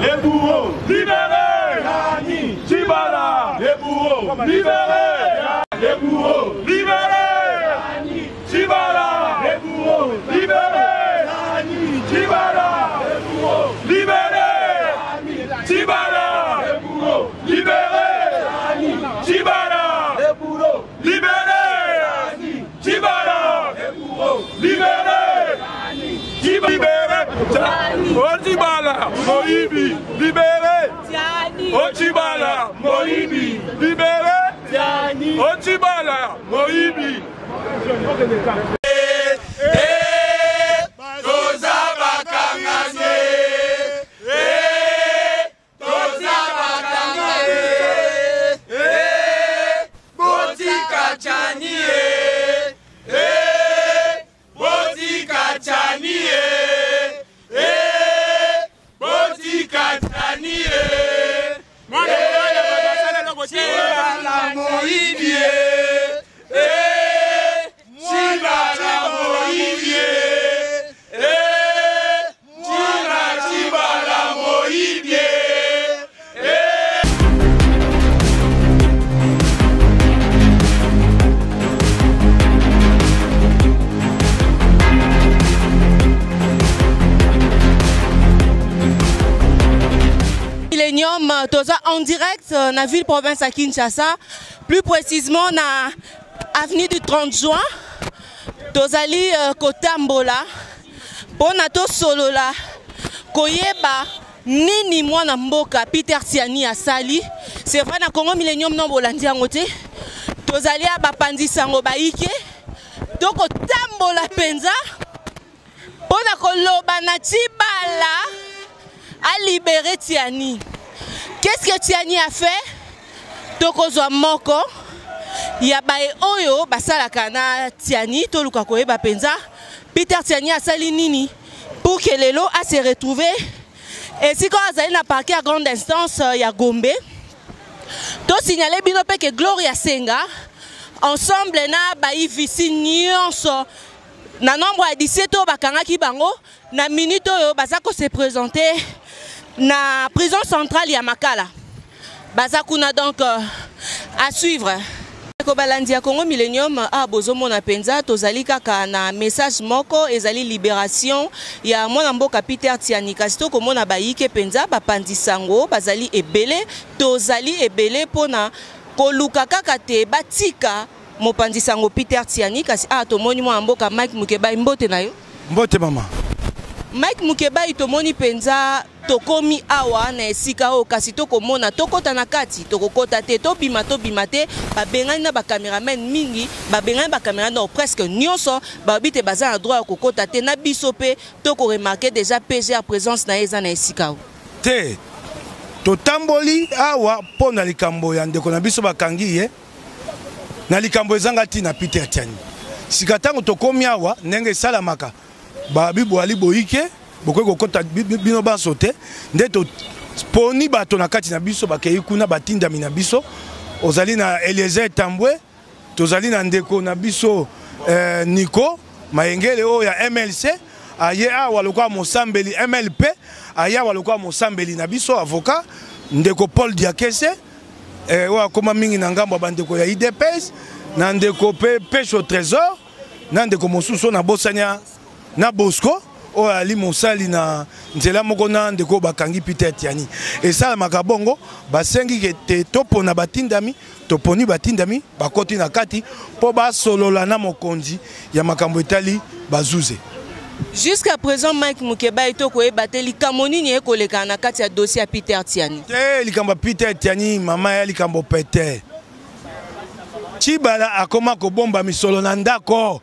Les bourreaux, libérez Tiani Tshibala, les bourreaux, libérez Les bourreaux, libérez Tiani Tshibala, les bourreaux, libérez Tiani Tshibala, les bourreaux, libérez Tiani Tshibala, les bourreaux, libérez Tiani Tshibala, les bourreaux, libérez Tiani Tshibala, les bourreaux, libérez Libéré Otibala Moyibi libéré Otibala Moyibi libéré Otibala Moyibi. Toza bakangami Toza bakangami Botika Tshiani Botika Tshiani Botika Tshiani Tshibala moyibi Tshibala moyibi Tshina Tshibala moyibi. Millennium toza en direct na ville province ya Kinshasa, plus précisément na avenue du 30 juin. Tozali kotambola mpona tosolola koyeba nini mwana mboka Peter Tiani asali. C'est vrai na Congo Millennium non bolandi yango te. Tozali ya bapanzi sango bayike tokotambola mpenza mpona koloba na Tshibala a libéré Tiani. Qu'est-ce que Tiani a fait? Tokozwa moko ya baye oyo basalaka na Tiani, toluka koyeba mpenza Peter Tiani asali nini pour que lelo a se retrouver esika oyo azali na parquet ya grande instance ya Gombe. Tosignale bino mpe ke Gloria Senga ensemble na baivisi nyonso na nombre ya 17 oyo bakangaki bango na minute oyo baza ko se présenter na prison centrale ya Makala. Baza kuna donc à suivre. Kobalandi ya Congo Millennium a bozomona penza tozali kaka na message moko ezali libération ya mwana mboka Peter Tiani. Kasi tokomona bayike penza bapanzi sango bazali ebele, tozali ebele pona koluka kaka te batika mopanzi sango Peter Tiani. Kasi a tomoni mwana mboka Mike Mukebayi, mbote na yo. Mbote mama. Mike Mukebayi, tomoni penza tokomi awa na esika oyo, kasi tokomona tokota na kati, tokokota te, tobima tobima te. Babengani na ba cameraman mingi, babengani ba cameraman donc presque nyonso babi te baza na droit ya kokota te. Na biso pe toko remarquer déjà PGR présence na ye eza na esika oyo. Te totamboli awa mpo na likambo ya ndeko na biso bakangi ye na likambo ezanga ntina Peter Tiani. Sika ntango tokomi awa ndenge esalamaka babi boali boyike bokoki kokota bino banso te, nde toponi bato na kati na biso bakei kuna batindami na biso. Ozali na Eliezer Tambwe, tozali na ndeko na biso Nico Mayengele oyo ya MLC aye awa lokola mosambeli MLP, aye awa lokola mosambeli na biso avocat ndeko Paul Diakese oyo akoma mingi na ngambo ya bandeko ya IDPS, na ndeko pe Pesho Trésor, na ndeko mosusu na bosanya na Bosco oyo ali mosali na nzela moko na ndeko bakangi Peter Tiani. Esalamaka bongo basengi ke te topona batindami, toponi batindami bakoti na kati mpo basolola na mokonzi ya makambo etali bazuze. Jusqu'à présent Mike Mukebayi tokoyeba te likambo nini ekoleka na kati ya dossier ya Peter Tiani. Te likambo ya Peter Tiani mama ya likambo pete. Tshibala akoma kobomba misolo na ndako.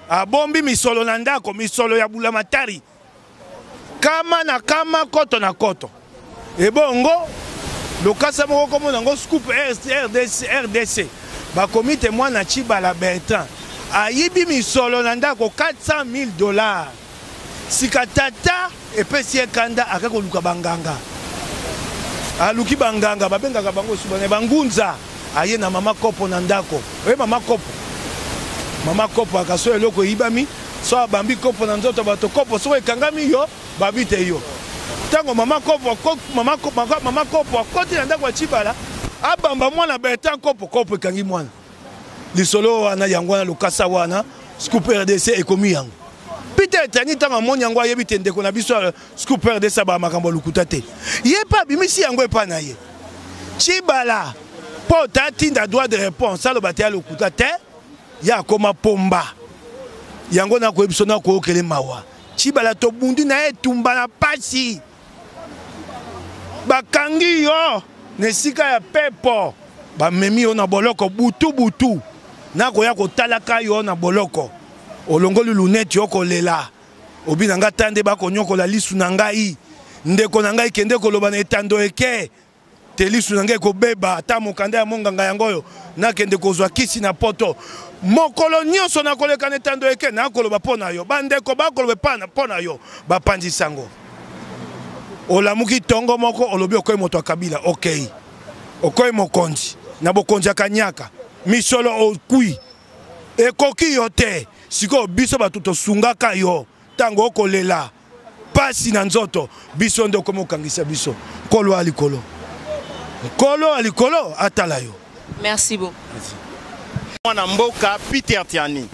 Abombi misolo na ndako, misolo ya bulamatari. Kama na kama, koto na koto. Ebongo lokasa moko komona ngo scoop RDC, RDC. Bakomi te mwana Tshibala Bertrand ayibi misolo na ndako 400 000 $. Sika tata epesi ye kanda, ake koluka banganga. Aluki banganga, babengaka bango subana bangunza. Aye na mama kopo na ndako. Oye mama kopo. Mama kopo akaso eloko eyibami, so abambi kopo na nzoto bato kopo soko ekangami yo babite yo. Ntango mama kopo, mama, mama kopo akoti na ndako ya Tshibala, abamba mwana Bertrand Kopo, kopo ekangi mwana. Lisolo wana yango wana lokasa wana Scoop RDC ekomi yango. Peter Tiani ntango amoni yango ayebi te ndeko na biso ya Scoop RDC abaka makambo ya lokuta te. Ye mpe abimisi yango epai na ye. Tshibala mpo tatinda droit de réponse aloba te ya lokuta te, ye akoma pomba. Yango nakoyebi biso nakoyokele mawa. Tshibala tobundi na ye etumba na pasi. Bakangi yo na esika ya pepo, bamemi yo na boloko butu butu. Nakoya kotalaka yo na boloko, olongoli lunette yo kolela, obi na nga ta nde bakonyokola lisu na ngai. Ndeko na ngai kende koloba na etando eke te lisu na ngai ekobeba, ata mokanda ya monganga yango oyo nakende kozwa kisi na poto. Mokolo nyonso nakoleka na etando eke nakoloba mpo na yo, bandeko bakoloba epa mpo na yo, bapanzi sango. Olamuki tongo moko olobi okoyi moto ya Kabila, okei okoyi mokonzi na bokonzi ya kanyaka, misolo okwi ekoki yo te. Sikoyo biso bato tosungaka yo ntango okolela pasi na nzoto, biso nde okomi okangisa biso. Nkolo ya likolo, Nkolo ya likolo atala yo. Merci beaucoup. Mwana mboka Peter Tiani,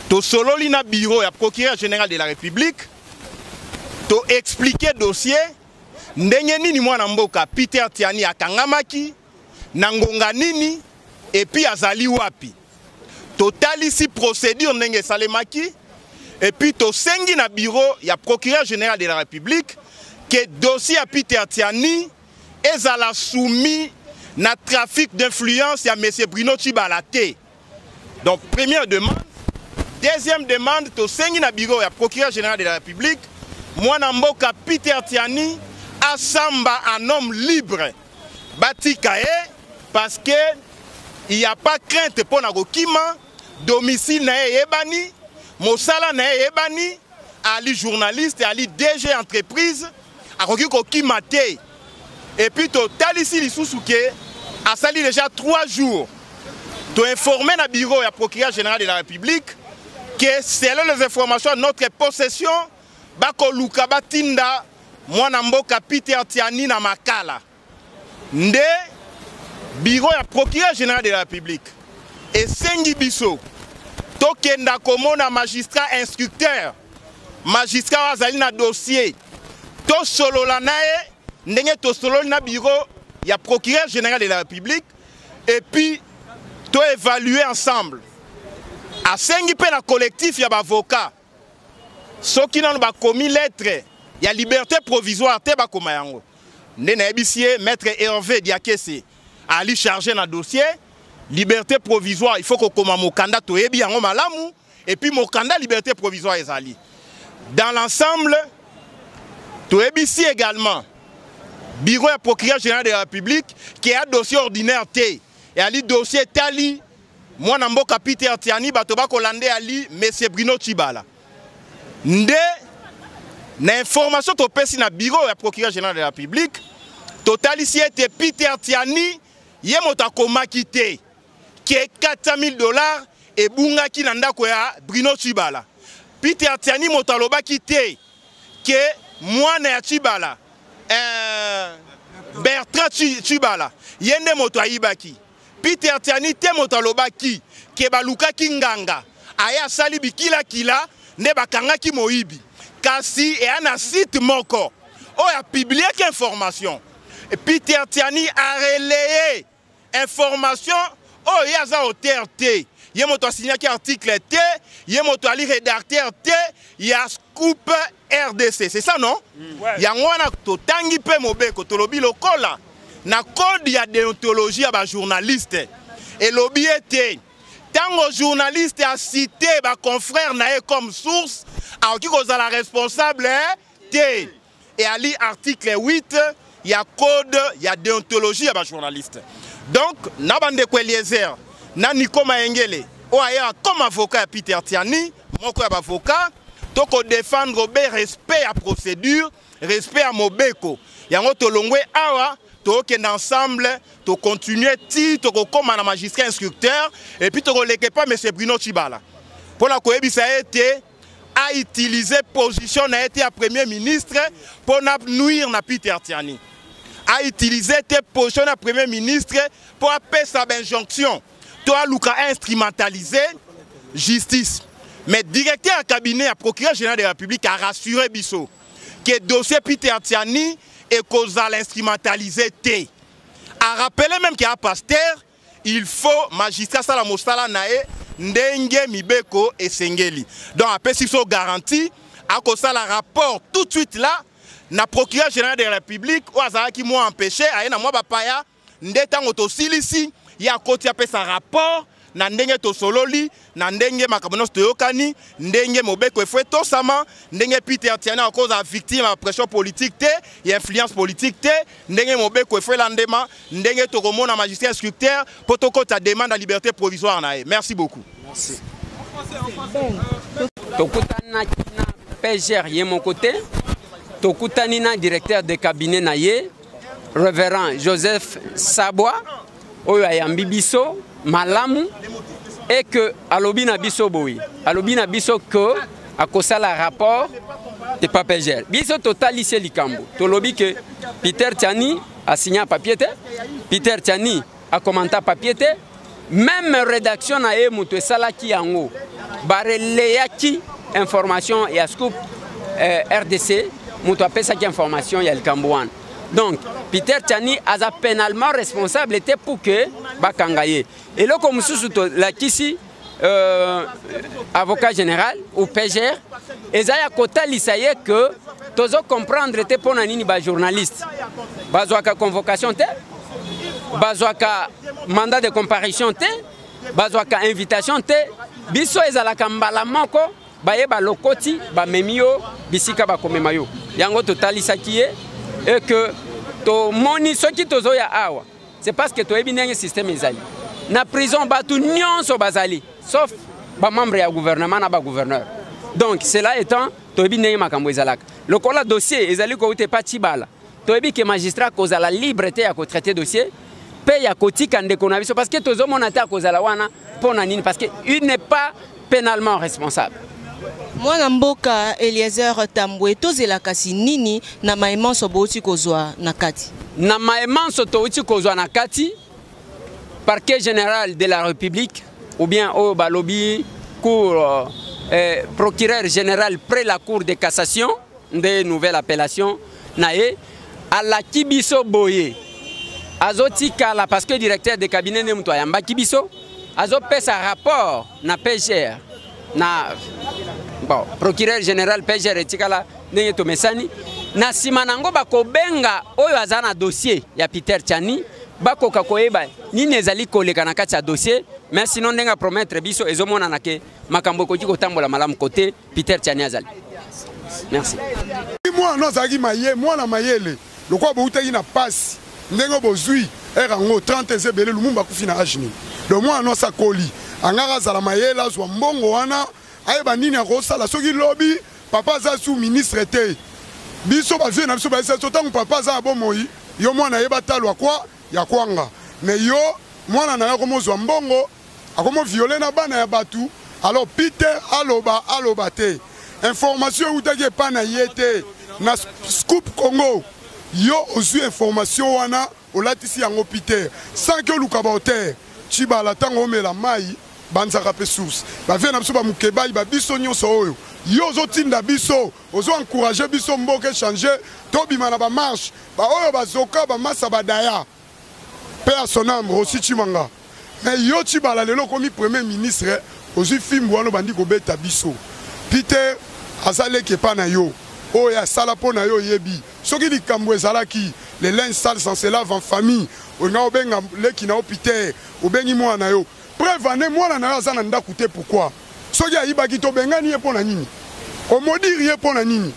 tosololi na bureau ya procureur général de la République, to expliquer dossier ndenge nini mwana mboka Peter Tiani akangamaki na ngonga nini et puis azali wapi. Totalisi procédure ndenge esalemaki et puis tosengi na bureau ya procureur général de la République que dossier ya Peter Tiani ezala soumis na trafic d'influence ya monsieur Bruno Tshibala te. Donc première demande. Deuxième demande, tosengi na bureau ya procureur général de la République mwana mboka Peter Tiani asamba un homme libre, batika ye parce que il y a pas crainte mpo na kokima, domicile na ye eyebani, mosala na ye eyebani, ali journaliste, ali DG entreprise, akoki kokima te. Et puis totalisi lisusu ke asali déjà 3 jours, toinforme na bureau ya procureur général de la République que selon les informations à notre possession, bakoluka batinda mwana mboka Peter Tiani na Makala. Nde bureau ya procureur général de la République esengi biso tokenda komona magistrat instructeur, magistrat oyo azali na dossier, tosolola na ye ndenge tosololi na bureau ya procureur général de la République et puis toévaluer ensemble. Asengi mpe na collectif ya bavocat, soki nanu bakomi lettre ya liberté provisoire te, bakoma yango. Nde nayebisi ye maître Hervé Diakese ali chargé na dossier liberté provisoire, il faut kokoma mokanda, toyebi yango malamu, et puis mokanda liberté provisoire ezali. Dans l'ensemble, toyebisi également bureau ya procureur général de la République qui a dossier ordinaire te, eyali dossier tali mwana mboka Peter Tiani, bato bakolanda ali monsieur Bruno Tshibala. Nde na information topesi na bureau ya procureur général de la République, totalisi ete Peter Tiani ye moto akomaki te ke 400 000 $ ebungaki na ndako ya Bruno Tshibala. Peter Tiani moto alobaki te ke mwana ya Tshibala, Bertrand Tshibala, ye nde moto ayibaki. Peter Tiani te moto alobaki ke balukaki nganga aye asali bikilakila nde bakangaki moyibi. Kasi eya na site moko oyo apubliaki information, Peter Tiani arelaye information oyo ye aza auteur te, ye moto asignaki article te, ye moto ali rédacteur te ya Scoop RDC, c'est ça non? Ouais. Yango wana totangi mpe mobeko, tolobi lokola na code ya déontologie ya bajournaliste elobi ete ntango journaliste acite baconfrère na ye comme source, akoki kozala responsable te. Eyali article 8 ya code ya déontologie ya bajournaliste. Donc na bandeko Eliezer na Nico Mayengele oyo ayaka comme avocat ya Peter Tiani, moko ya bavocat, tokodefendre be respect ya procédure, respect ya mobeko. Yango tolongwe awa, tokende ensemble, tocontinue ti tokokóma na magistrat instructeur et puis tokoleka epa monsieur Bruno Tshibala mpona koyebisa ye ete a utiliser position na ye te ya premier ministre mpo na nuire na Peter Tiani. A utiliser te position na premier ministre mpo apesa ba injonction to aluka instrumentaliser justice. Mais directeur ya cabinet ya procureur général de la République a rassuré biso que dossier Peter Tiani ekozala instrumentalisé te. A rappelé même qu'il y a pasteur, il faut magistrat asala mosala na ye ndenge mibeko esengeli. Donc apesi biso garantie akosala rapport tout de suite là na procureur général de la République oyo azalaki mwa empêché aye na mwa bapaya nde ntango tosilisi ye akoti apesa rapport na ndenge tosololi na ndenge makambo nyonso toyokani ndenge mobeko efo etosama ndenge Peter Tiani akozala victime ya pression politique te ya influence politique te ndenge mobeko efo elandema ndenge tokomona magistrat instructeur mpo tokota demande ya liberté provisoire na ye. Merci beaucoup. Merci. Tokutanaki na PGR ye moko te, tokutani na directeur de cabinet na ye révérend Joseph Sabwa oyo ayambi biso malamu et que alobi na biso boye, alobi na biso que akosala rapport epa PGR. Biso totalisi likambo, tolobi que Peter Tiani a signé papier te, Peter Tiani a commenté papier te, même rédaction na ye moto esalaki yango, bareleyaki information ya scoop RDC, moto apesaki information ya likambo wana. Donc Peter Tiani aza pénalement responsable te pour que bakanga ye. Eloko mosusu tolakisi avocat général ou PGR eza ya kotalisa ye que tozo comprendre te mpona nini ba journaliste bazwaka convocation te, bazwaka mandat de comparution te, bazwaka invitation te. Biso ezalaka mbala moko bayeba lokoti bamemi yo bisika bakomema yo. Yango totalisaki ye et que tomoni soki tozoya awa c'est parce que toyebi ndenge système ezali. Na prison bato nyonso bazali sauf ba membre ya gouvernement na ba gouverneur. Donc cela étant, toyebi ndenge makambo ezalaka. Lokola dossier ezali kouta epa Tshibala, toyebi ke magistrat kozala libre te ya kotraiter dossier pe ya kotika ndeko na biso parce que tozomona te akozala wana mpona nini, parce que il n'est pas pénalement responsable. Mwana mboka Eliezer Tambwe, tozela kasi nini na maemanso bouti kozwa na kati? Na maemanso touti kozwa na kati, parquet général de la République ou bien oyo balobi cour procureur général près la cour de cassation nde nouvelle appellation na ye alaki biso boye azotikala parce que directeur de cabinet nde moto ayambaki biso azopesa rapport na PGR na bon procureur général PGR etikala ndenge tomesani na nsima nango bakobenga oyo aza na dossier ya Peter Tiani bakoka koyeba nini ezali koleka na kati ya dossier, mais sinon ndenge promettre biso ezomonana ke makambo ekoki kotambola malamu côté Peter Tiani azali. Merci. Mwana no azalaki maye, mwana mayele lokola boutaki na pasi ndenge bozwi ere yango 30 eza ebele Lumumba akufi na age nini. Donc mwana no asakoli angaka azala mayele azwa mbongo wana ayeba nini akosala soki lobi papa aza sous ministre te. Biso ba vieux na biso ba so tango papa aza na bomoi yo mwana ayeba talwa kwa ya kwanga mais yo mwana na yo akomozwa mbongo akomo violer na bana ya batu. Alors Peter aloba aloba te information eutaki epa na ye te na Scoop Congo yo ozwi information wana olatisi yango Peter sans que oluka ba auteur Tshibala tango omela mai banzaka pe source ba vieux na biso ba mukebai ba biso nyonso oyo yo ozotinda biso ozo encourager biso mboka changer tobima na ba marche ba oyo bazoka ba masa badaya paix à son âme Rossy Tshimanga. Mais yo Tshibala lelo komi premier ministre ozwi fimbu wana bandi kobeta biso. Peter azaleki epa na yo oyo asala mpo na yo oyebi soki likambo ezalaki le linge sale sans se lave en famille olinga obenga leki na yo Peter obengi mwana na yo preuve ane mwana na yo aza na ndako te pourquoi soki ayibaki tobengani ye mpo na nini omodiri ye mpo na nini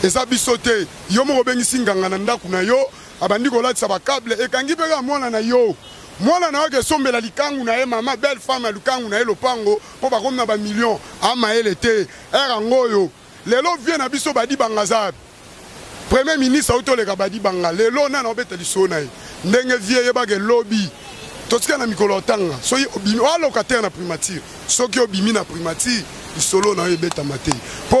eza biso te yo moko obengisi nganga na ndako na yo abandi kolatisa ba câble ekangi mpe kaka mwana na yo mwana na yo akesombela likangu na ye mama belle femme ya likangu na ye lopango mpo bakomi na ba million amayele te ere yango oyo lelo vie na biso badi bangazabe premier ministre auti oleka badi banga lelo nana obeta lisolo na ye ndenge vie eyebaka elobi totika na mikolo otanga soki obimi oa locataire na primature soki obimi na primature lisolo na yo ebetama te mpo